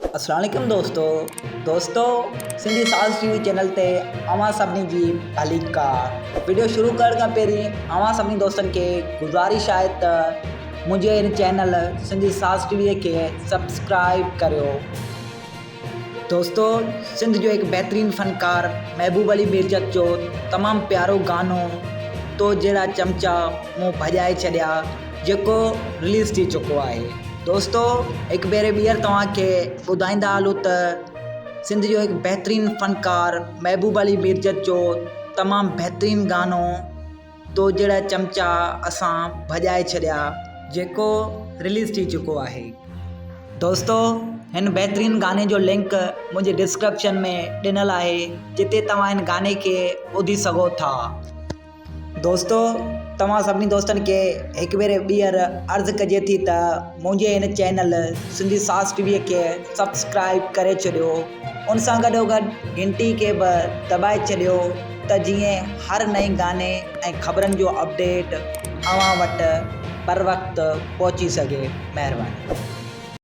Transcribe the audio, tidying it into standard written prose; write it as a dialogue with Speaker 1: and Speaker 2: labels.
Speaker 1: اسلام عليڪم دوستو دوستو سنڌي ساز ٽي وي چينل تي اوهان سڀني جي ڀليڪار وڊيو شروع ڪرڻ کان پهرين اوهان سڀني دوستن کي گذارش آهي ته منهنجي هن چينل سنڌي ساز ٽي وي کي سبسڪرائب ڪريو دوستو سنڌ جو هڪ بهترين فنڪار محبوب علي ميرجت جو تمام پيارو گانو تو جهڙا چمچا مون ڀڄائي ڇڏيا جيڪو رليز ٿي چڪو آهي دوستو هڪ ڀيري ٻيهر توهان کي ٻڌائيندا هلون ته سنڌ جو هڪ بهترين فنڪار محبوب علي ميرجت جو تمام بهترين گانو تو جهڙا چمچا اسان ڀڄائي ڇڏيا جيڪو رليز ٿي چڪو آهي دوستو هن بهترين گاني جو لنڪ منهنجي ڊسڪرپشن ۾ ڏنل آهي جتي توهان هن گاني کي ٻڌي سگهو ٿا. دوستو توهان سڀني دوستن کي هڪ ڀيري ٻيهر عرض ڪجي ٿي ته منهنجي هن چينل سنڌي ساز ٽي وي کي سبسڪرائب ڪري ڇڏيو ان سان گڏو گڏ گهنٽي کي به دٻائي ڇڏيو ته جيئن هر نئين گاني ۽ خبرن جو اپڊيٽ اوهان وٽ بروقت پهچي سگهي مهرباني.